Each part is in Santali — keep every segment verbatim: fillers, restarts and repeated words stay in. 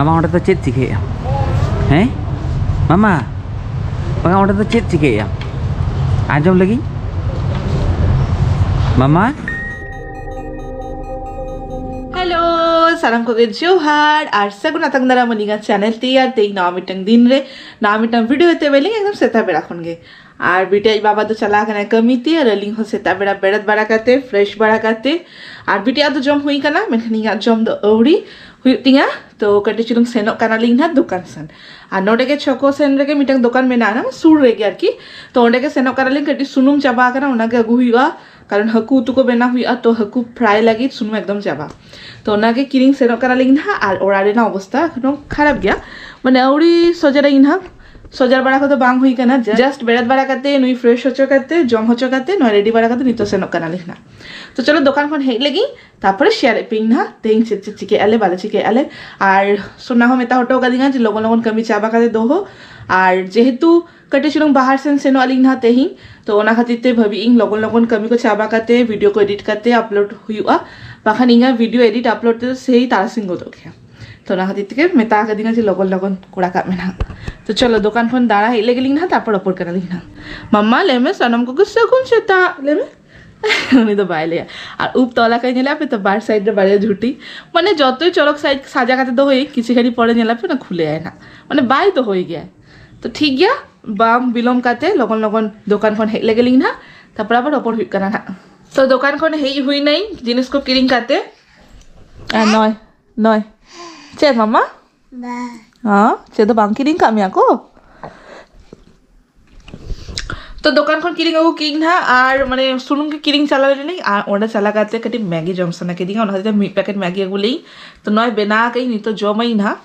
ᱢᱟᱢᱟ, ᱚᱸᱰᱮ ᱫᱚ ᱪᱮᱫ ᱪᱤᱠᱟᱹᱭᱮᱫᱼᱟ? ᱦᱮᱸ ᱢᱟᱢᱟ, ᱵᱟᱝᱟ, ᱚᱸᱰᱮ ᱫᱚ ᱪᱮᱫ ᱪᱤᱠᱟᱹᱭᱮᱫᱼᱟ? ᱟᱸᱡᱚᱢ ᱞᱟᱹᱜᱤᱫ ᱢᱟᱢᱟ᱾ ᱦᱮᱞᱳ, ᱥᱟᱱᱟᱢ ᱠᱚᱜᱮ ᱡᱚᱦᱟᱨ ᱟᱨ ᱥᱟᱹᱜᱩᱱ ᱟᱛᱟᱝ ᱫᱟᱨᱟᱢ ᱟᱹᱞᱤᱧᱟᱜ ᱪᱮᱱᱮᱞ ᱛᱮ᱾ ᱟᱨ ᱛᱮᱦᱮᱧ ᱱᱟᱣᱟ ᱢᱤᱫᱴᱟᱝ ᱫᱤᱱ ᱨᱮ ᱱᱟᱣᱟ ᱢᱤᱫᱴᱟᱝ ᱵᱷᱤᱰᱤᱭᱳ ᱛᱮ ᱵᱮᱞᱤᱧ ᱮᱠᱫᱚᱢ ᱥᱮᱛᱟᱜ ᱵᱮᱲᱟ ᱠᱷᱚᱱ ᱜᱮ᱾ ᱟᱨ ᱵᱤᱴᱤ ᱟᱡ ᱵᱟᱵᱟ ᱫᱚ ᱪᱟᱞᱟᱣ ᱠᱟᱱᱟᱭ ᱠᱟᱹᱢᱤ ᱛᱮ, ᱟᱨ ᱟᱹᱞᱤᱧ ᱦᱚᱸ ᱥᱮᱛᱟᱜ ᱵᱮᱲᱟ ᱵᱮᱨᱮᱫ ᱵᱟᱲᱟ ᱠᱟᱛᱮ, ᱯᱷᱨᱮᱥ ᱵᱟᱲᱟ ᱠᱟᱛᱮ, ᱟᱨ ᱵᱤᱴᱤ ᱟᱜ ᱫᱚ ᱡᱚᱢ ᱦᱩᱭ ᱠᱟᱱᱟ, ᱢᱮᱱᱠᱷᱟᱱ ᱤᱧᱟᱹᱜ ᱡᱚᱢ ᱫᱚ ᱟᱹᱣᱨᱤ ᱦᱩᱭᱩᱜ ᱛᱤᱧᱟ᱾ ᱛᱚ ᱠᱟᱹᱴᱤᱡ ᱪᱩᱞᱩᱝ ᱥᱮᱱᱚᱜ ᱠᱟᱱᱟᱞᱤᱧ ᱱᱟᱦᱟᱜ ᱫᱚᱠᱟᱱ ᱥᱮᱱ᱾ ᱟᱨ ᱱᱚᱰᱮ ᱜᱮ ᱪᱷᱚᱠᱚ ᱥᱮᱱ ᱨᱮᱜᱮ ᱢᱤᱫᱴᱟᱝ ᱫᱚᱠᱟᱱ ᱢᱮᱱᱟᱜᱼᱟ, ᱥᱩᱨ ᱨᱮᱜᱮ ᱟᱨᱠᱤ᱾ ᱛᱚ ᱚᱸᱰᱮ ᱜᱮ ᱥᱮᱱᱚᱜ ᱠᱟᱱᱟᱞᱤᱧ, ᱠᱟᱹᱴᱤᱡ ᱥᱩᱱᱩᱢ ᱪᱟᱵᱟ ᱟᱠᱟᱱᱟ, ᱚᱱᱟᱜᱮ ᱟᱹᱜᱩ ᱦᱩᱭᱩᱜᱼᱟ, ᱠᱟᱨᱚᱱ ᱦᱟᱹᱠᱩ ᱩᱛᱩ ᱠᱚ ᱵᱮᱱᱟᱣ ᱦᱩᱭᱩᱜᱼᱟ, ᱛᱚ ᱦᱟᱹᱠᱩ ᱯᱷᱨᱟᱭ ᱞᱟᱹᱜᱤᱫ ᱥᱩᱱᱩᱢ ᱮᱠᱫᱚᱢ ᱪᱟᱵᱟ᱾ ᱛᱚ ᱚᱱᱟᱜᱮ ᱠᱤᱨᱤᱧ ᱥᱮᱱᱚᱜ ᱠᱟᱱᱟᱞᱤᱧ ᱱᱟᱦᱟᱜ᱾ ᱟᱨ ᱚᱲᱟᱜ ᱨᱮᱱᱟᱜ ᱚᱵᱚᱥᱛᱟ ᱮᱠᱫᱚᱢ ᱠᱷᱟᱨᱟᱯ ᱜᱮᱭᱟ, ᱢᱟᱱᱮ ᱟᱹᱣᱨᱤ ᱥᱚᱡᱟᱨᱟᱹᱧ ᱱᱟᱦᱟᱜ, ᱥᱚᱡᱟᱨ ᱵᱟᱲᱟ ᱠᱚᱫᱚ ᱵᱟᱝ ᱦᱩᱭ ᱠᱟᱱᱟ, ᱡᱟᱥᱴ ᱵᱮᱨᱮᱫ ᱵᱟᱲᱟ ᱠᱟᱛᱮ, ᱱᱩᱭ ᱯᱷᱨᱮᱥ ᱦᱚᱪᱚ ᱠᱟᱛᱮ, ᱡᱚᱢ ᱦᱚᱪᱚ ᱠᱟᱛᱮ, ᱱᱚᱣᱟ ᱨᱮᱰᱤ ᱵᱟᱲᱟ ᱠᱟᱛᱮ ᱱᱤᱛᱚᱜ ᱥᱮᱱᱚᱜ ᱠᱟᱱᱟᱞᱤᱧ ᱱᱟᱦᱟᱜ᱾ ᱛᱚ ᱪᱚᱞᱚ, ᱫᱚᱠᱟᱱ ᱠᱷᱚᱱ ᱦᱮᱡ ᱞᱮᱜᱤᱧ, ᱛᱟᱨᱯᱚᱨᱮ ᱥᱮᱭᱟᱨ ᱮᱫ ᱯᱮᱭᱟᱹᱧ ᱱᱟᱦᱟᱜ ᱛᱮᱦᱮᱧ ᱪᱮᱫ ᱪᱮᱫ ᱪᱤᱠᱟᱹᱭᱮᱫᱼᱟ ᱞᱮ, ᱵᱟᱞᱮ ᱪᱤᱠᱟᱹᱭᱮᱫᱼᱟ ᱞᱮ᱾ ᱟᱨ ᱥᱳᱱᱟ ᱦᱚᱸ ᱢᱮᱛᱟ ᱦᱚᱴᱚ ᱠᱟᱫᱤᱧᱟ ᱡᱮ ᱞᱚᱜᱚᱱ ᱞᱚᱜᱚᱱ ᱠᱟᱹᱢᱤ ᱪᱟᱵᱟ ᱠᱟᱛᱮ ᱫᱚᱦᱚ᱾ ᱟᱨ ᱡᱮᱦᱮᱛᱩ ᱠᱟᱹᱴᱤᱡ ᱪᱩᱞᱩᱝ ᱵᱟᱦᱟᱨ ᱥᱮᱱ ᱥᱮᱱᱚᱜ ᱟᱹᱞᱤᱧ ᱱᱟᱦᱟᱜ ᱛᱮᱦᱮᱧ, ᱛᱚ ᱚᱱᱟ ᱠᱷᱟᱹᱛᱤᱨ ᱛᱮ ᱵᱷᱟᱹᱵᱤ ᱤᱧ ᱞᱚᱜᱚᱱ ᱞᱚᱜᱚᱱ ᱠᱟᱹᱢᱤ ᱠᱚ ᱪᱟᱵᱟ ᱠᱟᱛᱮ, ᱵᱷᱤᱰᱤᱭᱳ ᱠᱚ ᱮᱰᱤᱴ ᱠᱟᱛᱮ ᱟᱯᱞᱳᱰ ᱦᱩᱭᱩᱜᱼᱟ, ᱵᱟᱠᱷᱟᱱ ᱤᱧᱟᱹᱜ ᱵᱷᱤᱰᱤᱭᱳ ᱮᱰᱤᱴ ᱟᱯᱞᱳᱰ ᱛᱮᱫᱚ ᱥᱮᱭ ᱛᱟᱨᱟᱥᱤᱧ ᱜᱚᱫᱚᱜ ᱜᱮᱭᱟ᱾ ᱛᱚ ᱚᱱᱟ ᱠᱷᱟᱹᱛᱤᱨ ᱛᱮᱜᱮ ᱢᱮᱛᱟ ᱠᱟᱫᱤᱧᱟ ᱡᱮ ᱞᱚᱜᱚᱱ ᱞᱚᱜᱚᱱ ᱠᱚᱨᱟᱣ ᱠᱟᱜ ᱢᱮ ᱱᱟᱦᱟᱜ᱾ ᱛᱚ ᱪᱚᱞᱚ, ᱫᱚᱠᱟᱱ ᱠᱷᱚᱱ ᱫᱟᱬᱟ ᱦᱮᱡ ᱞᱮᱜᱮ ᱞᱤᱧ ᱱᱟᱦᱟᱜ, ᱛᱟᱨᱯᱚᱨ ᱨᱚᱯᱚᱲ ᱠᱟᱱᱟᱞᱤᱧ ᱱᱟᱦᱟᱜ᱾ ᱢᱟᱢᱟ ᱞᱟᱹᱭ ᱢᱮ, ᱥᱟᱱᱟᱢ ᱠᱚᱜᱮ ᱥᱟᱹᱜᱩᱱ ᱥᱮᱛᱟᱜ ᱞᱟᱹᱭ ᱢᱮ᱾ ᱩᱱᱤ ᱫᱚ ᱵᱟᱭ ᱞᱟᱹᱭᱟ᱾ ᱟᱨ ᱩᱵ ᱛᱚᱞᱟ ᱠᱟᱭ ᱧᱮᱞᱮᱫᱼᱟ ᱯᱮ ᱛᱚ, ᱵᱟᱨ ᱥᱟᱭᱤᱰ ᱨᱮ ᱵᱟᱨᱭᱟ ᱡᱷᱩᱴᱤ᱾ ᱢᱟᱱᱮ ᱡᱚᱛᱚᱭ ᱪᱚᱨᱚᱠ ᱥᱟᱭᱤᱡ ᱥᱟᱡᱟ ᱠᱟᱛᱮ ᱫᱚᱦᱚᱭ, ᱠᱤᱪᱷᱩ ᱜᱷᱟᱹᱲᱤ ᱯᱚᱨᱮ ᱧᱮᱞᱟᱯᱮ ᱚᱱᱟ ᱠᱷᱩᱞᱟᱹᱭᱟᱭ ᱱᱟᱦᱟᱜ, ᱢᱟᱱᱮ ᱵᱟᱭ ᱫᱚᱦᱚᱭ ᱜᱮᱭᱟ᱾ ᱛᱚ ᱴᱷᱤᱠ ᱜᱮᱭᱟ, ᱵᱟᱝ ᱵᱤᱞᱚᱢ ᱠᱟᱛᱮ ᱞᱚᱜᱚᱱ ᱞᱚᱜᱚᱱ ᱫᱚᱠᱟᱱ ᱠᱷᱚᱱ ᱦᱮᱡ ᱞᱮᱜᱮ ᱞᱤᱧ ᱱᱟᱦᱟᱜ, ᱛᱟᱨᱯᱚᱨ ᱟᱵᱟᱨ ᱨᱚᱯᱚᱲ ᱦᱩᱭᱩᱜ ᱠᱟᱱᱟ ᱱᱟᱦᱟᱜ᱾ ᱛᱚ ᱫᱚᱠᱟᱱ ᱠᱷᱚᱱ ᱦᱮᱡ ᱦᱩᱭᱱᱟᱹᱧ ᱡᱤᱱᱤᱥ ᱠᱚ ᱠᱤᱨᱤᱧ ᱠᱟᱛᱮ᱾ ᱟᱨ ᱱᱚᱭ, ᱱᱚᱭ᱾ ᱪᱮᱫ ᱢᱟᱢᱟ? ᱵᱟᱝ᱾ ᱦᱚᱸ, ᱪᱮᱫ ᱫᱚ ᱵᱟᱝ ᱠᱤᱨᱤᱧ ᱠᱟᱜ ᱢᱮᱭᱟ ᱠᱚ? ᱛᱚ ᱫᱚᱠᱟᱱ ᱠᱷᱚᱱ ᱠᱤᱨᱤᱧ ᱟᱹᱜᱩ ᱠᱤᱫᱟᱹᱧ ᱱᱟᱦᱟᱜ, ᱟᱨ ᱢᱟᱱᱮ ᱥᱩᱱᱩᱢ ᱜᱮ ᱠᱤᱨᱤᱧ ᱪᱟᱞᱟᱣ ᱞᱮᱱᱟᱹᱧ, ᱟᱨ ᱚᱸᱰᱮ ᱪᱟᱞᱟᱣ ᱠᱟᱛᱮ ᱠᱟᱹᱴᱤᱡ ᱢᱮᱜᱤ ᱡᱚᱢ ᱥᱟᱱᱟ ᱠᱤᱫᱤᱧᱟ, ᱚᱱᱟ ᱠᱷᱟᱹᱛᱤᱨ ᱛᱮ ᱢᱤᱫ ᱯᱮᱠᱮᱴ ᱢᱮᱜᱤ ᱟᱹᱜᱩ ᱞᱮᱫᱟᱹᱧ᱾ ᱛᱚ ᱱᱚᱜᱼᱚᱭ ᱵᱮᱱᱟᱣ ᱠᱟᱜ ᱤᱧ, ᱱᱤᱛᱚᱜ ᱡᱚᱢᱟᱹᱧ ᱱᱟᱦᱟᱜ᱾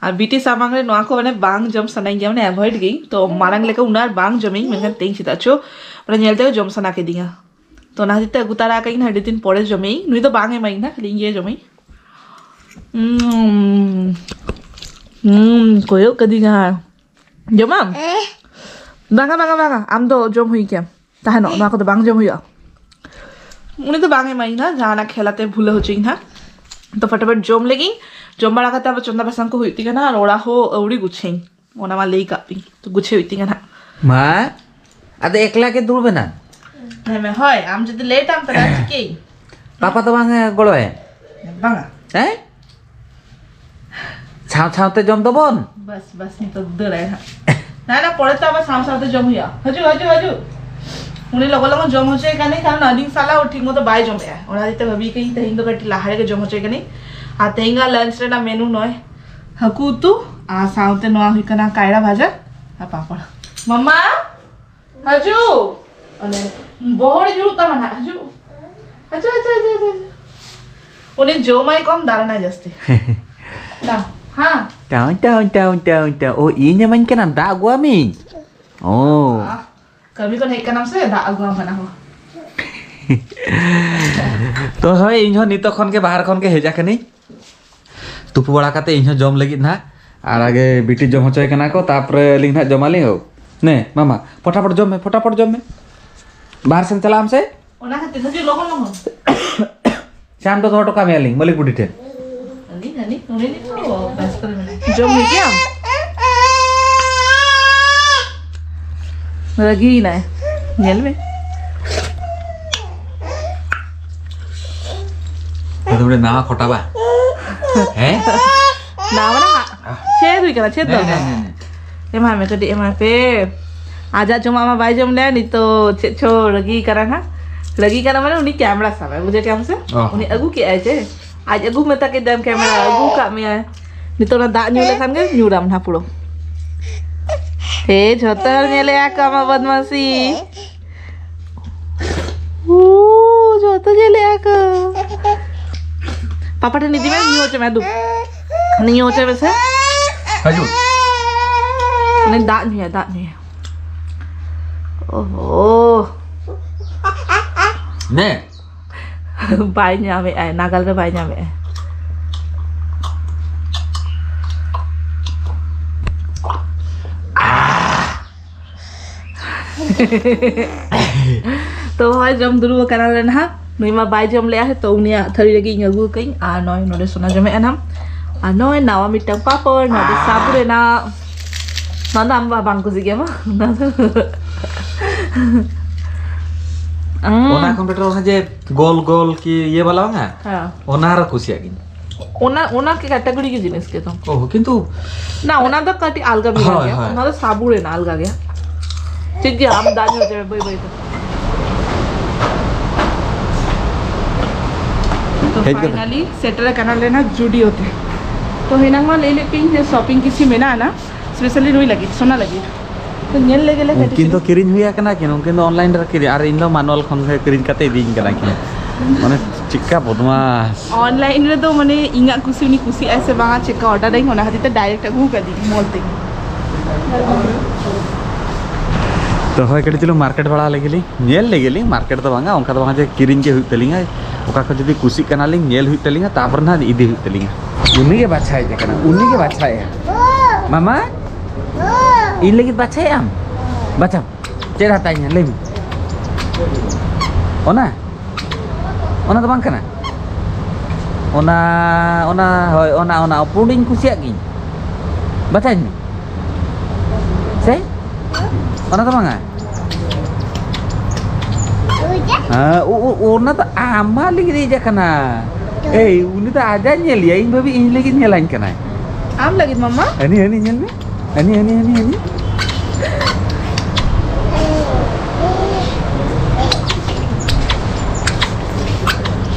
ᱟᱨ ᱵᱤᱴᱤ ᱥᱟᱢᱟᱝ ᱨᱮ ᱱᱚᱣᱟ ᱠᱚ ᱢᱟᱱᱮ ᱵᱟᱝ ᱡᱚᱢ ᱥᱟᱱᱟᱧ ᱜᱮᱭᱟ, ᱢᱟᱱᱮ ᱮᱵᱷᱚᱭᱮᱰ ᱜᱤᱧ᱾ ᱛᱚ ᱢᱟᱲᱟᱝ ᱞᱮᱠᱟ ᱩᱱᱟᱹᱜ ᱟᱨ ᱵᱟᱝ ᱡᱚᱢᱟᱹᱧ, ᱢᱮᱱᱠᱷᱟᱱ ᱛᱮᱦᱮᱧ ᱪᱮᱫᱟᱜ ᱪᱚ ᱢᱟᱱᱮ ᱧᱮᱞ ᱛᱮᱜᱮ ᱡᱚᱢ ᱥᱟᱱᱟ ᱠᱤᱫᱤᱧᱟ᱾ ᱛᱚ ᱚᱱᱟ ᱠᱷᱟᱹᱛᱤᱨ ᱛᱮ ᱟᱹᱜᱩ ᱛᱟᱨᱟ ᱟᱠᱟᱫ ᱤᱧ, ᱟᱹᱰᱤ ᱫᱤᱱ ᱯᱚᱨᱮ ᱡᱚᱢᱟᱹᱧ᱾ ᱱᱩᱭ ᱫᱚ ᱵᱟᱝ ᱮᱢᱟᱹᱧ ᱱᱟᱦᱟᱜ, ᱠᱷᱟᱹᱞᱤ ᱤᱧ ᱜᱮ ᱡᱚᱢᱟᱹᱧ᱾ ᱩᱸ, ᱩᱸ, ᱠᱚᱭᱚᱜ ᱠᱟᱫᱤᱧᱟ᱾ ᱡᱚᱢᱟᱢ? ᱵᱟᱝᱟ, ᱵᱟᱝᱟ, ᱵᱟᱝᱟ, ᱟᱢ ᱫᱚ ᱡᱚᱢ ᱦᱩᱭ ᱠᱮᱭᱟᱢ᱾ ᱛᱟᱦᱮᱱᱚᱜ, ᱱᱚᱣᱟ ᱠᱚᱫᱚ ᱵᱟᱝ ᱡᱚᱢ ᱦᱩᱭᱩᱜᱼᱟ᱾ ᱩᱱᱤ ᱫᱚ ᱵᱟᱝ ᱮᱢᱟᱹᱧ ᱱᱟ, ᱡᱟᱦᱟᱱᱟᱜ ᱠᱷᱮᱞᱟᱛᱮ ᱵᱷᱩᱞᱟᱹ ᱦᱚᱪᱚᱧ ᱱᱟ᱾ ᱛᱚ ᱯᱷᱟᱴᱟᱯᱷᱟᱴ ᱡᱚᱢ ᱞᱮᱜᱤᱧ, ᱡᱚᱢ ᱵᱟᱲᱟ ᱠᱟᱛᱮ ᱟᱵᱟᱨ ᱪᱚᱸᱫᱟ ᱵᱟᱥᱟᱝ ᱠᱚ ᱦᱩᱭᱩᱜ ᱛᱤᱧ ᱠᱟᱱᱟ, ᱟᱨ ᱚᱲᱟᱜ ᱦᱚᱸ ᱟᱹᱣᱲᱤ ᱜᱩᱪᱷᱟᱹᱧ, ᱚᱱᱟ ᱢᱟ ᱞᱟᱹᱭ ᱠᱟᱜ ᱯᱤᱧ, ᱛᱚ ᱜᱩᱪᱷᱟᱹ ᱦᱩᱭᱩᱜ ᱛᱤᱧ ᱠᱟᱱᱟ ᱦᱟᱸᱜ᱾ ᱢᱟ, ᱟᱫᱚ ᱮᱠᱞᱟ ᱜᱮ ᱫᱩᱲᱩᱵ ᱮᱱᱟ᱾ ᱦᱮᱸ ᱢᱮ, ᱦᱳᱭ, ᱟᱢ ᱡᱩᱫᱤ ᱞᱮᱴ ᱟᱢ ᱛᱟᱦᱞᱮ ᱪᱤᱠᱟᱹᱭ? ᱯᱟᱯᱟ ᱫᱚ ᱵᱟᱝ ᱮ ᱜᱚᱲᱚᱭᱟ? ᱵᱟᱝᱟ᱾ ᱦᱮᱸ? ᱥᱟᱶ ᱥᱟᱶᱛᱮ ᱡᱚᱢ ᱫᱚᱵᱚᱱ᱾ ᱵᱟᱥ, ᱵᱟᱥ, ᱱᱤᱛᱚᱜ ᱫᱟᱹᱲᱟᱭ ᱦᱟᱸᱜ᱾ ᱱᱟ, ᱱᱟ, ᱯᱚᱨᱮ ᱛᱚ ᱟᱵᱟᱨ ᱥᱟᱶ ᱥᱟᱶᱛᱮ ᱡᱚᱢ ᱦᱩᱭᱩᱜᱼᱟ᱾ ᱦᱤᱡᱩᱜ, ᱦᱤᱡᱩᱜ, ᱦᱤᱡᱩᱜ᱾ ᱩᱱᱤ ᱞᱚᱜᱚᱱ ᱞᱚᱜᱚᱱ ᱡᱚᱢ ᱦᱚᱪᱚᱭᱮ ᱠᱟᱹᱱᱟᱹᱧ, ᱠᱟᱨᱚᱱ ᱟᱹᱞᱤᱧ ᱥᱟᱞᱟᱜ ᱦᱚᱸ ᱴᱷᱤᱠ ᱢᱚᱛᱚ ᱵᱟᱭ ᱡᱚᱢᱮᱜᱼᱟ᱾ ᱚᱱᱟ ᱦᱚᱛᱮᱡ ᱛᱮ ᱵᱷᱟᱹᱵᱤ ᱠᱟᱹᱧ ᱛᱮᱦᱮᱧ ᱫᱚ ᱠᱟᱹᱴᱤᱡ ᱞᱟᱦᱟ ᱨᱮᱜᱮ ᱡᱚᱢ ᱦᱚᱪᱚᱭᱮ ᱠᱟᱹᱱᱟᱹᱧ᱾ ᱟᱨ ᱛᱮᱦᱮᱧ ᱜᱟ ᱞᱟᱧᱪ ᱨᱮᱱᱟᱜ ᱢᱮᱱᱩ ᱱᱚᱭ ᱦᱟᱹᱠᱩ ᱩᱛᱩ ᱟᱨ ᱥᱟᱶᱛᱮ ᱱᱚᱣᱟ ᱦᱩᱭᱩᱜ ᱠᱟᱱᱟ ᱠᱟᱭᱨᱟ ᱵᱷᱟᱡᱟ ᱟᱨ ᱯᱟᱯᱚᱲ᱾ ᱢᱟᱢᱟ, ᱦᱤᱡᱩᱜ᱾ ᱚᱱᱮ ᱵᱚᱦᱚᱲ ᱧᱩᱨᱩᱜ ᱛᱟᱢᱟ ᱱᱟᱜ, ᱦᱤᱡᱩᱜ᱾ ᱦᱤᱡᱩᱜ, ᱦᱤᱡᱩᱜ, ᱦᱤᱡᱩᱜ, ᱦᱤᱡᱩᱜ᱾ ᱩᱱᱤ ᱡᱚᱢᱟᱭ ᱠᱚᱢ, ᱫᱟᱬᱟᱱᱟᱭ ᱡᱟᱹᱥᱛᱤ᱾ ᱫᱟ, ᱦᱮᱸ᱾ ᱴᱟᱣ, ᱴᱟᱣ, ᱴᱟᱣ, ᱴᱟᱣ, ᱴᱟᱣ᱾ ᱳ, ᱤᱧ ᱮᱢᱟᱹᱧ ᱠᱟᱱᱟ, ᱫᱟᱜ ᱟᱹᱜᱩᱣᱟᱜ ᱢᱤᱧ᱾ ᱳ᱾ ᱟᱦ, ᱠᱟᱹᱢᱤ ᱠᱷᱚᱱ ᱦᱮᱡ ᱠᱟᱱᱟᱢ ᱥᱮ, ᱫᱟᱜ ᱟᱹᱜᱩᱣᱟᱢ ᱠᱟᱱᱟ ᱦᱚᱸ᱾ ᱛᱚ ᱦᱳᱭ, ᱤᱧ ᱦᱚᱸ ᱱᱤᱛᱚᱜ ᱠᱷᱚᱱ ᱜᱮ ᱵᱟᱦᱨᱮ ᱠᱷᱚᱱ ᱜᱮ ᱦᱮᱡ ᱟᱠᱟᱱᱟᱹᱧ᱾ ᱛᱩᱯᱩ ᱵᱟᱲᱟ ᱠᱟᱛᱮ ᱤᱧ ᱦᱚᱸ ᱡᱚᱢ ᱞᱟᱹᱜᱤᱫ ᱱᱟᱦᱟᱜ᱾ ᱟᱨ ᱟᱜᱮ ᱵᱤᱴᱤ ᱡᱚᱢ ᱦᱚᱪᱚᱭ ᱠᱟᱱᱟ ᱠᱚ, ᱛᱟᱯᱚᱨᱮ ᱟᱹᱞᱤᱧ ᱱᱟᱦᱟᱜ ᱡᱚᱢᱟᱞᱤᱧ᱾ ᱦᱳ᱾ ᱱᱮ, ᱢᱟᱢᱟ, ᱯᱷᱚᱴᱟᱯᱷᱚᱴ ᱡᱚᱢ ᱢᱮ, ᱯᱷᱚᱴᱟᱯᱷᱚᱴ ᱡᱚᱢ ᱢᱮ᱾ ᱵᱟᱦᱨᱮ ᱥᱮᱱ ᱪᱟᱞᱟᱜ ᱟᱢ ᱥᱮ? ᱚᱱᱟ ᱠᱷᱟᱹᱛᱤᱨ ᱫᱚ ᱞᱚᱜᱚᱱ ᱞᱚᱜᱚᱱ᱾ ᱥᱮ ᱟᱢ ᱫᱚ ᱫᱚᱦᱚ ᱦᱚᱴᱚ ᱠᱟᱜ ᱢᱮᱭᱟᱞᱤᱧ ᱢᱟᱹᱞᱤᱠ ᱵᱩᱰᱷᱤ ᱴᱷᱮᱱ᱾ ᱟᱹᱞᱤᱧ, ᱟᱹᱞᱤᱧ, ᱩᱱᱤ ᱱᱤᱛᱚᱜ ᱵᱮᱥᱛᱚ ᱨᱮ ᱢᱮᱱᱟᱭᱟ᱾ ᱡᱚᱢ ᱦᱩᱭ ᱠᱮᱜᱼᱟᱢ? ᱨᱟᱹᱜᱤᱭᱮᱱᱟᱭ᱾ ᱧᱮᱞ ᱢᱮ᱾ ᱟᱫᱚ ᱵᱚᱞᱮ ᱱᱟᱣᱟ ᱠᱷᱚᱴᱟ ᱵᱟ? ᱦᱮᱸ? ᱱᱟᱣᱟ ᱱᱟᱦᱟᱜ᱾ ᱪᱮᱫ ᱦᱩᱭ ᱠᱟᱱᱟ? ᱪᱮᱫ ᱱᱮ, ᱫᱚᱨᱠᱟᱨ? ᱱᱮ, ᱱᱮ, ᱱᱮ᱾ ᱮᱢᱟᱭ ᱢᱮ ᱠᱟᱹᱴᱤᱡ, ᱮᱢᱟᱭ ᱯᱮ᱾ ᱟᱡᱟᱜ ᱡᱚᱢᱟᱜ ᱢᱟ ᱵᱟᱭ ᱡᱚᱢ ᱞᱮᱭᱟ, ᱱᱤᱛᱚᱜ ᱪᱮᱫ ᱪᱚ ᱨᱟᱹᱜᱤ ᱠᱟᱱᱟ ᱦᱟᱸᱜ᱾ ᱨᱟᱹᱜᱤ ᱠᱟᱱᱟ ᱢᱟᱱᱮ ᱩᱱᱤ ᱠᱮᱢᱮᱨᱟ ᱥᱟᱵᱟᱭ, ᱵᱩᱡᱷᱟᱹᱣ ᱠᱮᱜᱼᱟᱢ ᱥᱮ? ᱚ᱾ ᱩᱱᱤ ᱟᱹᱜᱩ ᱠᱮᱜᱼᱟᱭ ᱡᱮ, ᱟᱡ ᱟᱹᱜᱩ ᱢᱮᱛᱟ ᱠᱮᱫᱮᱭᱟᱢ, ᱠᱮᱢᱮᱨᱟ ᱟᱹᱜᱩ ᱠᱟᱜ ᱢᱮᱭᱟᱭ᱾ ᱱᱤᱛᱚᱜ ᱚᱱᱟ ᱫᱟᱜ ᱧᱩ ᱞᱮᱠᱷᱟᱱ ᱜᱮ ᱧᱩᱨᱟᱢ ᱱᱟᱦᱟᱜ ᱯᱩᱨᱟᱹ᱾ ᱮ, ᱡᱷᱚᱛᱚ ᱦᱚᱲ ᱧᱮᱞᱮᱜᱼᱟ ᱠᱚ ᱟᱢᱟᱜ ᱵᱚᱫᱢᱟᱥᱤ᱾ ᱩ, ᱡᱷᱚᱛᱚ ᱧᱮᱞᱮᱜᱼᱟ ᱠᱚ᱾ ᱯᱟᱯᱟ ᱴᱷᱮᱱ ᱤᱫᱤ ᱢᱮ, ᱧᱩ ᱦᱚᱪᱚ ᱢᱮ, ᱫᱩ᱾ ᱩᱱᱤ ᱧᱩ ᱦᱚᱪᱚᱭ ᱢᱮᱥᱮ᱾ ᱦᱤᱡᱩᱜ᱾ ᱩᱱᱤ ᱫᱟᱜ ᱧᱩᱭᱟ, ᱫᱟᱜ ᱧᱩᱭᱟ᱾ ᱳᱦᱳ᱾ ᱱᱮ᱾ ᱵᱟᱭ ᱧᱟᱢᱮᱜᱼᱟᱭ, ᱱᱟᱜᱟᱞ ᱨᱮ ᱵᱟᱭ ᱧᱟᱢᱮᱜᱼᱟᱭ᱾ ᱛᱚ ᱦᱚᱸᱜᱼᱚᱭ ᱡᱚᱢ ᱫᱩᱲᱩᱵ ᱟᱠᱟᱱᱟᱞᱮ ᱱᱟᱦᱟᱜ᱾ ᱱᱩᱭ ᱢᱟ ᱵᱟᱭ ᱡᱚᱢ ᱞᱮᱜᱼᱟ, ᱛᱚ ᱩᱱᱤᱭᱟᱜ ᱛᱷᱟᱹᱨᱤ ᱨᱮᱜᱮ ᱤᱧ ᱟᱹᱜᱩ ᱟᱠᱟᱫᱟᱹᱧ᱾ ᱟᱨ ᱱᱚᱜᱼᱚᱭ ᱱᱚᱰᱮ ᱥᱳᱱᱟ ᱡᱚᱢᱮᱜᱼᱟ ᱱᱟᱦᱟᱜ᱾ ᱟᱨ ᱱᱚᱜᱼᱚᱭ ᱱᱟᱣᱟ ᱢᱤᱫᱴᱟᱝ ᱯᱟᱯᱚᱲ, ᱱᱚᱣᱟ ᱫᱚ ᱥᱟᱵᱩ ᱨᱮᱱᱟᱜ᱾ ᱱᱚᱣᱟ ᱫᱚ ᱟᱢ ᱵᱟ-, ᱵᱟᱝ ᱠᱩᱥᱤ ᱜᱮᱭᱟ ᱵᱟᱝ? ᱚᱱᱟ ᱫᱚ ᱚᱱᱟ ᱠᱷᱚᱱ better ᱚᱱᱟ ᱡᱮ ᱜᱳᱞ ᱜᱳᱞ ᱠᱤ ᱤᱭᱟᱹ ᱵᱟᱞᱟ ᱵᱟᱝᱟ? ᱦᱮᱸ᱾ ᱚᱱᱟ ᱟᱨᱚ ᱠᱩᱥᱤᱭᱟᱜ ᱜᱤᱧ᱾ ᱚᱱᱟ, ᱚᱱᱟ ᱠᱤ category ᱜᱮ ᱡᱤᱱᱤᱥ ᱜᱮ ᱛᱚ? ᱳᱦ, ᱠᱤᱱᱛᱩ ᱱᱟ, ᱚᱱᱟ ᱫᱚ ᱠᱟᱹᱴᱤᱡ ᱟᱞᱜᱟ ᱵᱷᱮᱜᱟᱨ ᱦᱳᱭ, ᱜᱮᱭᱟ᱾ ᱦᱳᱭ᱾ ᱚᱱᱟ ᱫᱚ ᱥᱟᱵᱩ ᱨᱮᱱᱟᱜ ᱟᱞᱜᱟ ᱜᱮᱭᱟ᱾ ᱴᱷᱤᱠ ᱜᱮᱭᱟ, ᱟᱢ ᱫᱟᱜ ᱧᱩ ᱦᱚᱪᱚᱭ ᱢᱮ ᱵᱟᱹᱭ ᱵᱟᱹᱭ ᱛᱮ᱾ ᱛᱚ ᱦᱮᱡ ᱠᱟᱛᱮ᱾ Finally ᱥᱮᱴᱮᱨ ᱟᱠᱟᱱᱟ ᱞᱮ ᱱᱟ ᱡᱩᱰᱤᱭᱳ ᱛᱮ᱾ ᱛᱚ ᱦᱮᱱᱟᱝ ᱢᱟ ᱞᱟᱹᱭ ᱞᱮᱫ ᱯᱮᱭᱟᱹᱧ ᱡᱮ shopping ᱠᱤᱪᱷᱩ ᱢᱮᱱᱟᱜᱼᱟ ᱱᱟ, specially ᱱᱩᱭ ᱞᱟᱹᱜᱤᱫ, ᱥᱳᱱᱟ ᱞᱟᱹᱜᱤᱫ᱾ ᱛᱚ ᱧᱮᱞ ᱞᱮᱜᱮ ᱞᱮ ᱩᱱᱠᱤᱱ ᱠᱟᱹᱴᱤᱡ ᱫᱚ ᱪᱩᱞᱩᱝ᱾ ᱠᱤᱨᱤᱧ ᱦᱩᱭ ᱟᱠᱟᱱᱟ ᱠᱤᱱ, ᱩᱱᱠᱤᱱ ᱫᱚ online ᱨᱮ ᱠᱤᱨᱤᱧ, ᱟᱨ ᱤᱧ ᱫᱚ ᱢᱟᱱᱩᱣᱟᱞ ᱠᱷᱚᱱ ᱜᱮ ᱠᱤᱨᱤᱧ ᱠᱟᱛᱮ ᱤᱫᱤᱧ ᱠᱟᱱᱟ ᱠᱤᱱ᱾ ᱢᱟᱱᱮ ᱪᱮᱫᱠᱟ ᱵᱚᱫᱢᱟᱥ᱾ Online ᱨᱮᱫᱚ ᱢᱟᱱᱮ ᱤᱧᱟᱹᱜ ᱠᱩᱥᱤ ᱩᱱᱤ ᱠᱩᱥᱤᱜᱼᱟᱭ ᱥᱮ ᱵᱟᱝᱟ, ᱪᱮᱫᱠᱟ order ᱟᱹᱧ, ᱚᱱᱟ ᱠᱷᱟᱹᱛᱤᱨ ᱛᱮ direct ᱟᱹᱜᱩ ᱠᱟᱫᱤᱧ mall ᱛᱮ᱾ ᱛᱚ ᱦᱳᱭ, ᱠᱟᱹᱴᱤᱡ ᱪᱩᱞᱩᱝ market ᱵᱟᱲᱟ ᱞᱮᱜᱮ ᱞᱤᱧ, ᱧᱮᱞ ᱞᱮᱜᱮ ᱞᱤᱧ, market ᱫᱚ ᱵᱟᱝᱟ, ᱚᱱᱠᱟ ᱫᱚ ᱵᱟᱝᱟ ᱡᱮ ᱠᱤᱨᱤᱧ ᱜᱮ ᱦᱩᱭᱩᱜ ᱛᱟᱹᱞᱤᱧᱟ, ᱚᱠᱟ ᱠᱚ ᱡᱩᱫᱤ ᱠᱩᱥᱤᱜ ᱠᱟᱱᱟᱞᱤᱧ, ᱧᱮᱞ ᱦᱩᱭᱩᱜ ᱛᱟᱹᱞᱤᱧᱟ, ᱛᱟᱨᱯᱚᱨ ᱱᱟᱦᱟᱜ ᱤᱫᱤ ᱦᱩᱭᱩᱜ ᱛᱟᱹᱞᱤᱧᱟ᱾ ᱩᱱᱤ ᱜᱮ ᱵᱟᱪᱷᱟᱭᱮᱫ ᱠᱟᱱᱟ, ᱩᱱᱤ ᱜᱮ ᱵᱟᱪᱷᱟᱭᱮᱫᱼᱟ᱾ ᱢᱟᱢᱟ, ᱤᱧ ᱞᱟᱹᱜᱤᱫ ᱵᱟᱪᱷᱟᱭᱮᱫ ᱟᱢ? ᱵᱟᱪᱷᱟᱣ᱾ ᱪᱮᱫ ᱦᱟᱛᱟᱣ ᱤᱧᱟ? ᱞᱟᱹᱭ ᱢᱮ᱾ ᱚᱱᱟ? ᱚᱱᱟ ᱫᱚ ᱵᱟᱝ ᱠᱟᱱᱟ? ᱚᱱᱟ, ᱚᱱᱟ, ᱦᱳᱭ, ᱚᱱᱟ, ᱚᱱᱟ ᱯᱩᱸᱰᱤᱧ ᱠᱩᱥᱤᱭᱟᱜ ᱜᱤᱧ᱾ ᱵᱟᱪᱷᱟᱣ ᱤᱧ ᱢᱮ᱾ ᱥᱮ? ᱚᱱᱟ ᱫᱚ ᱵᱟᱝᱟ? ᱦᱮᱸ, ᱩ-, ᱩ-, ᱚᱱᱟ ᱫᱚ ᱟᱢᱟᱜ ᱞᱟᱹᱜᱤᱫ ᱤᱡ ᱠᱟᱱᱟ᱾ ᱮᱭ, ᱩᱱᱤ ᱫᱚ ᱟᱡᱟᱜ ᱧᱮᱞᱮᱭᱟ, ᱤᱧ ᱵᱷᱟᱵᱤ ᱤᱧ ᱞᱟᱹᱜᱤᱫ ᱧᱮᱞᱟᱹᱧ ᱠᱟᱱᱟᱭ᱾ ᱟᱢ ᱞᱟᱹᱜᱤᱫ, ᱢᱟᱢᱟ? ᱦᱟᱹᱱᱤ, ᱦᱟᱹᱱᱤ, ᱧᱮᱞ ᱢᱮ᱾ ᱦᱟᱹᱱᱤ, ᱦᱟᱹᱱᱤ, ᱦᱟᱹᱱᱤ, ᱦᱟᱹᱱᱤ᱾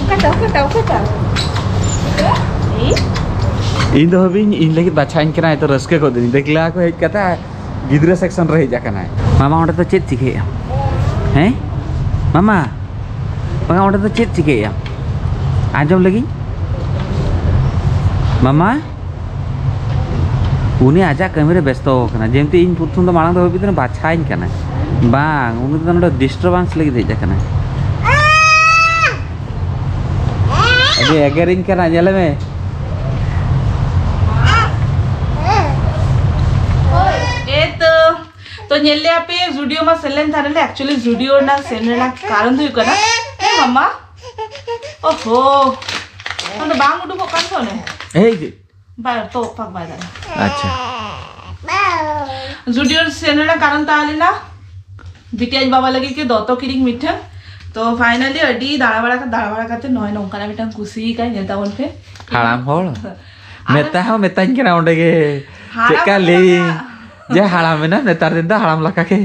ᱚᱠᱟᱴᱟᱜ, ᱚᱠᱟᱴᱟᱜ, ᱚᱠᱟᱴᱟᱜ? ᱤᱧ ᱫᱚ ᱵᱷᱟᱵᱤᱧ, ᱤᱧ ᱞᱟᱹᱜᱤᱫ ᱵᱟᱪᱷᱟᱣᱟᱹᱧ ᱠᱟᱱᱟ, ᱮᱛᱚ ᱨᱟᱹᱥᱠᱟᱹ ᱜᱚᱫ ᱫᱤᱧ᱾ ᱫᱮᱠᱞᱟ ᱠᱚ ᱦᱮᱡ ᱠᱟᱛᱮ ᱜᱤᱫᱽᱨᱟᱹ section ᱨᱮ ᱦᱮᱡ ᱟᱠᱟᱱᱟᱭ᱾ ᱢᱟᱢᱟ, ᱚᱸᱰᱮ ᱫᱚ ᱪᱮᱫ ᱪᱤᱠᱟᱹᱭᱮᱫᱼᱟ? ᱦᱮᱸ? ᱢᱟᱢᱟ, ᱵᱟᱝᱟ, ᱚᱸᱰᱮ ᱫᱚ ᱪᱮᱫ ᱪᱤᱠᱟᱹᱭᱮᱫᱼᱟ? ᱟᱸᱡᱚᱢ ᱞᱟᱹᱜᱤᱫ? ᱢᱟᱢᱟ? ᱩᱱᱤ ᱟᱡᱟᱜ ᱠᱟᱹᱢᱤ ᱨᱮ ᱵᱮᱥᱛᱚ ᱟᱠᱟᱱᱟ᱾ ᱡᱮᱢᱛᱤ ᱤᱧ ᱯᱨᱚᱛᱷᱚᱢ ᱫᱚ ᱢᱟᱲᱟᱝ ᱫᱚ ᱵᱷᱟᱵᱤᱛ ᱨᱮ ᱵᱟᱪᱷᱟᱧ ᱠᱟᱱᱟ᱾ ᱵᱟᱝ, ᱩᱱᱤ ᱫᱚ ᱱᱚᱰᱮ disturbance ᱞᱟᱹᱜᱤᱫ ᱦᱮᱡ ᱟᱠᱟᱱᱟᱭ᱾ ᱟᱹᱰᱤ ᱮᱜᱮᱨᱤᱧ ᱠᱟᱱᱟ, ᱧᱮᱞᱮ ᱢᱮ᱾ ᱮᱛᱚ, ᱛᱚ ᱧᱮᱞ ᱞᱮᱭᱟ ᱯᱮ, ᱡᱩᱰᱤᱭᱳ ᱢᱟ ᱥᱮᱱ ᱞᱮᱱ ᱛᱟᱦᱮᱱᱟᱞᱮ᱾ Actually ᱡᱩᱰᱤᱭᱳ ᱨᱮᱱᱟᱜ ᱥᱮᱱ ᱨᱮᱱᱟᱜ ᱠᱟᱨᱚᱱ ᱫᱚ ᱦᱩᱭᱩᱜ ᱠᱟᱱᱟ, ᱦᱮᱸ ᱢᱟᱢᱟ, ᱚᱦᱳ, ᱟᱢ ᱫᱚ ᱵᱟᱝ ᱩᱰᱩᱠᱚᱜ ᱠᱟᱱ ᱛᱟᱦᱮᱱᱟ? ᱮᱭ ᱡᱮ, ᱵᱟᱭ ᱛᱚ ᱯᱟᱠ ᱵᱟᱭ ᱫᱟᱲᱮᱭᱟᱜᱼᱟ᱾ ᱟᱪᱪᱷᱟ᱾ ᱡᱩᱰᱤᱭᱳ ᱥᱮᱱ ᱨᱮᱱᱟᱜ ᱠᱟᱨᱚᱱ ᱛᱟᱦᱮᱸ ᱞᱮᱱᱟ ᱵᱤᱴᱤ ᱟᱡ ᱵᱟᱵᱟ ᱞᱟᱹᱜᱤᱫ ᱜᱮ ᱫᱚᱛᱚ ᱠᱤᱨᱤᱧ ᱢᱤᱫᱴᱟᱝ᱾ ᱛᱚ ᱯᱷᱟᱭᱱᱟᱞᱤ ᱟᱹᱰᱤ ᱫᱟᱬᱟ ᱵᱟᱲᱟ ᱠᱟᱛᱮ ᱫᱟᱬᱟ ᱵᱟᱲᱟ ᱠᱟᱛᱮ ᱱᱚᱜᱼᱚᱭ ᱱᱚᱝᱠᱟᱱᱟᱜ ᱢᱤᱫᱴᱟᱝ ᱠᱩᱥᱤ ᱠᱟᱭ ᱧᱮᱞ ᱛᱟᱵᱚᱱ ᱯᱮ᱾ ᱦᱟᱲᱟᱢ ᱦᱚᱲ ᱢᱮᱛᱟ ᱦᱚᱸ ᱢᱮᱛᱟᱧ ᱠᱟᱱᱟ ᱚᱸᱰᱮ ᱜᱮ᱾ ᱪᱮᱫᱠᱟ ᱞᱟᱹᱭ ᱡᱮ ᱦᱟᱲᱟᱢ ᱮᱱᱟ, ᱱᱮᱛᱟᱨ ᱫᱤᱱ ᱫᱚ ᱦᱟᱲᱟᱢ ᱞᱮᱠᱟ ᱜᱮ᱾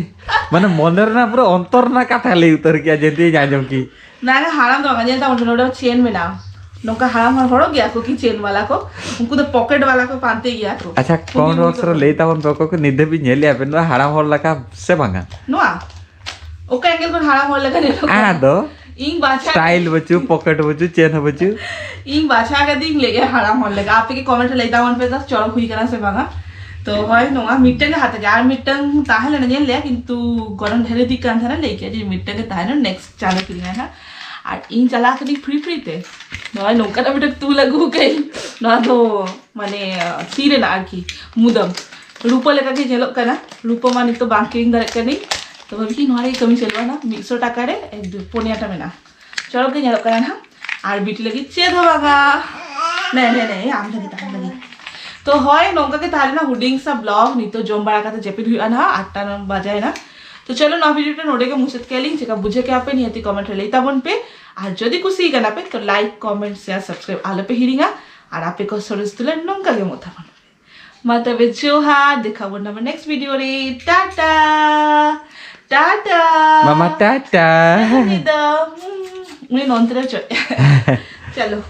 ᱢᱟᱱᱮ ᱢᱚᱱᱮ ᱨᱮᱱᱟᱜ ᱯᱩᱨᱟᱹ ᱚᱱᱛᱚᱨ ᱨᱮᱱᱟᱜ ᱠᱟᱛᱷᱟ ᱞᱟᱹᱭ ᱩᱛᱟᱹᱨ ᱠᱮᱜᱼᱟ ᱡᱮ ᱤᱧ ᱟᱸᱡᱚᱢ ᱠᱤ᱾ ᱵᱟᱝ, ᱦᱟᱲᱟᱢ ᱫᱚ ᱵᱟᱝ, ᱧᱮᱞ ᱛᱟᱵᱚᱱ ᱯᱮ, ᱱᱚᱰᱮ ᱪᱮᱱ ᱢᱮᱱᱟᱜᱼᱟ᱾ ᱱᱚᱝᱠᱟ ᱦᱟᱲᱟᱢ ᱦᱚᱲ ᱦᱚᱲᱚᱜ ᱜᱮᱭᱟ ᱠᱚ ᱠᱤ ᱪᱮᱱ ᱵᱟᱞᱟ ᱠᱚ? ᱩᱱᱠᱩ ᱫᱚ ᱯᱚᱠᱮᱴ ᱵᱟᱞᱟ ᱠᱚ ᱯᱟᱱᱛᱮ ᱜᱮᱭᱟ ᱠᱚ᱾ ᱟᱪᱪᱷᱟ, ᱠᱚᱢᱮᱱᱴ ᱵᱚᱠᱥ ᱨᱮ ᱞᱟᱹᱭ ᱛᱟᱵᱚᱱ ᱯᱮ, ᱚᱠᱚᱭ ᱠᱚ ᱱᱤᱛ ᱫᱷᱟᱹᱵᱤᱡ ᱧᱮᱞᱮᱜᱼᱟ ᱯᱮ ᱱᱚᱣᱟ ᱦᱟᱲᱟᱢ ᱦᱚᱲ ᱞᱮᱠᱟ ᱥᱮ ᱵᱟᱝᱟ? ᱱᱚᱣᱟ ᱚᱠᱟ ᱮᱝᱜᱮᱞ ᱠᱷᱚᱱ ᱦᱟᱲᱟᱢ ᱦᱚᱲ ᱞᱮᱠᱟ ᱧᱮᱞᱚᱜ ᱠᱟᱱᱟ? ᱟᱫᱚ ᱤᱧ ᱵᱟᱪᱷᱟ ᱥᱴᱟᱭᱤᱞ ᱵᱟᱹᱪᱩᱜ, ᱯᱚᱠᱮᱴ ᱵᱟᱹᱪᱩᱜ, ᱪᱮᱱ ᱦᱚᱸ ᱵᱟᱹᱪᱩᱜ᱾ ᱤᱧ ᱵᱟᱪᱷᱟ ᱠᱟᱛᱮᱧ ᱞᱟᱹᱭᱮᱜᱼᱟ ᱦᱟᱲᱟᱢ ᱦᱚᱲ ᱞᱮᱠᱟ᱾ ᱟᱯᱮ ᱜᱮ ᱠᱚᱢᱮᱱᱴ ᱨᱮ ᱞᱟᱹᱭ ᱛᱟᱵᱚᱱ ᱯᱮ ᱫᱚ ᱪᱚᱨᱚᱠ ᱦᱩᱭ ᱠᱟᱱᱟ ᱥᱮ ᱵᱟᱝᱟ᱾ ᱛᱚ ᱦᱳᱭ, ᱱᱚᱣᱟ ᱢᱤᱫᱴᱟᱝ ᱜᱮ ᱦᱟᱛᱟᱣ ᱜᱮ, ᱟᱨ ᱢᱤᱫᱴᱟᱝ ᱛᱟᱦᱮᱸ ᱞᱮᱱᱟ ᱧᱮᱞ ᱞᱮᱭᱟ, ᱠᱤᱱᱛᱩ ᱜᱚᱱᱚᱝ ᱰᱷᱮᱨ ᱤᱫᱤᱜ ᱠᱟᱱ ᱛᱟᱦᱮᱱᱟ, ᱞᱟᱹᱭ ᱠᱮᱜᱼᱟ ᱡᱮ ᱢᱤᱫᱴᱟᱝ ᱜᱮ ᱛᱟᱦᱮᱱᱟ, ᱱᱮᱠᱥᱴ ᱪᱟᱸᱫᱳ ᱠᱤᱨᱤᱧᱟᱭ ᱦᱟᱸᱜ᱾ ᱟᱨ ᱤᱧ ᱪᱟᱞᱟᱣ ᱠᱟᱹᱱᱟᱹᱧ ᱯᱷᱨᱤ ᱯᱷᱨᱤ ᱛᱮ᱾ ᱱᱚᱜᱼᱚᱭ ᱱᱚᱝᱠᱟᱱᱟᱜ ᱢᱤᱫᱴᱟᱝ ᱛᱩᱞ ᱟᱹᱜᱩ ᱠᱟᱹᱧ, ᱱᱚᱣᱟ ᱫᱚ ᱢᱟᱱᱮ ᱛᱤ ᱨᱮᱱᱟᱜ ᱟᱨᱠᱤ ᱢᱩᱫᱟᱹᱢ ᱨᱩᱯᱟᱹ ᱞᱮᱠᱟ ᱜᱮ ᱧᱮᱞᱚᱜ ᱠᱟᱱᱟ᱾ ᱨᱩᱯᱟᱹ ᱢᱟ ᱱᱤᱛᱚᱜ ᱵᱟᱝ ᱠᱤᱨᱤᱧ ᱫᱟᱲᱮᱭᱟᱜ ᱠᱟᱹᱱᱟᱹᱧ, ᱛᱚ ᱵᱷᱟᱵᱤ ᱠᱤ ᱱᱚᱣᱟ ᱨᱮᱜᱮ ᱠᱟᱹᱢᱤ ᱪᱟᱹᱞᱩᱜᱼᱟ ᱱᱟᱜ᱾ ᱢᱤᱫᱥᱚ ᱴᱟᱠᱟ ᱨᱮ ᱮᱠ ᱫᱩ ᱯᱩᱱᱭᱟᱴᱟ ᱢᱮᱱᱟᱜᱼᱟ᱾ ᱪᱚᱨᱚᱠ ᱜᱮ ᱧᱮᱞᱚᱜ ᱠᱟᱱᱟ ᱱᱟᱜ᱾ ᱟᱨ ᱵᱤᱴᱤ ᱞᱟᱹᱜᱤᱫ ᱪᱮᱫ ᱦᱚᱸ ᱵᱟᱝᱟ᱾ ᱱᱮ ᱱᱮ ᱱᱮ ᱟᱢ ᱞᱟᱹᱜᱤᱫ, ᱟᱢ ᱞᱟᱹᱜᱤᱫ᱾ ᱛᱚ ᱦᱳᱭ, ᱱᱚᱝᱠᱟ ᱜᱮ ᱛᱟᱦᱮᱸ ᱞᱮᱱᱟ ᱦᱩᱰᱤᱧ ᱥᱟ ᱵᱞᱚᱜ᱾ ᱱᱤᱛᱚᱜ ᱡᱚᱢ ᱵᱟᱲᱟ ᱠᱟᱛᱮ ᱡᱟᱹᱯᱤᱫ ᱦᱩᱭᱩᱜᱼᱟ ᱱᱟᱜ, ᱟᱴᱴᱟ ᱵᱟᱡᱟᱭᱮᱱᱟ᱾ ᱛᱚ ᱪᱚᱞᱚ, ᱱᱚᱣᱟ ᱵᱷᱤᱰᱤᱭᱳ ᱴᱟ ᱱᱚᱰᱮ ᱜᱮ ᱢᱩᱪᱟᱹᱫ ᱠᱮᱭᱟᱞᱤᱧ᱾ ᱪᱮᱠᱟ ᱵᱩᱡᱷᱟᱹᱣ ᱠᱮᱜᱼᱟ ᱯᱮ ᱱᱤᱦᱟᱹᱛᱤ ᱠᱚᱢᱮᱱᱴ ᱨᱮ ᱞᱟᱹᱭ ᱛᱟᱵᱚᱱ ᱯᱮ᱾ ᱟᱨ ᱡᱩᱫᱤ ᱠᱩᱥᱤ ᱠᱟᱱᱟ ᱯᱮ ᱛᱚ ᱞᱟᱭᱤᱠ, ᱠᱚᱢᱮᱱᱴ, ᱥᱮᱭᱟᱨ, ᱥᱟᱵᱥᱠᱨᱟᱭᱤᱵ ᱟᱞᱚ ᱯᱮ ᱦᱤᱲᱤᱧᱟ᱾ ᱟᱨ ᱟᱯᱮ ᱠᱚ ᱥᱚᱨᱮᱥ ᱫᱩᱞᱟᱹᱲ ᱱᱚᱝᱠᱟ ᱜᱮ ᱮᱢᱚᱜ ᱛᱟᱵᱚᱱ ᱯᱮ᱾ ᱢᱟ ᱛᱚᱵᱮ ᱡᱚᱦᱟᱨ, ᱫᱮᱠᱷᱟ ᱵᱚᱱ ᱱᱟᱵᱚᱱ ᱱᱮᱠᱥᱴ ᱵᱷᱤᱰᱤᱭᱳ ᱨᱮ᱾ ᱴᱟᱴᱟ, ᱴᱟᱴᱟ᱾ ᱢᱟᱢᱟ ᱴᱟᱴᱟ᱾ ᱩᱱᱤ ᱫᱚ, ᱦᱩᱸ, ᱩᱱᱤ ᱱᱚᱱᱛᱮ ᱨᱮ ᱪᱚ᱾ ᱪᱚᱞᱚ᱾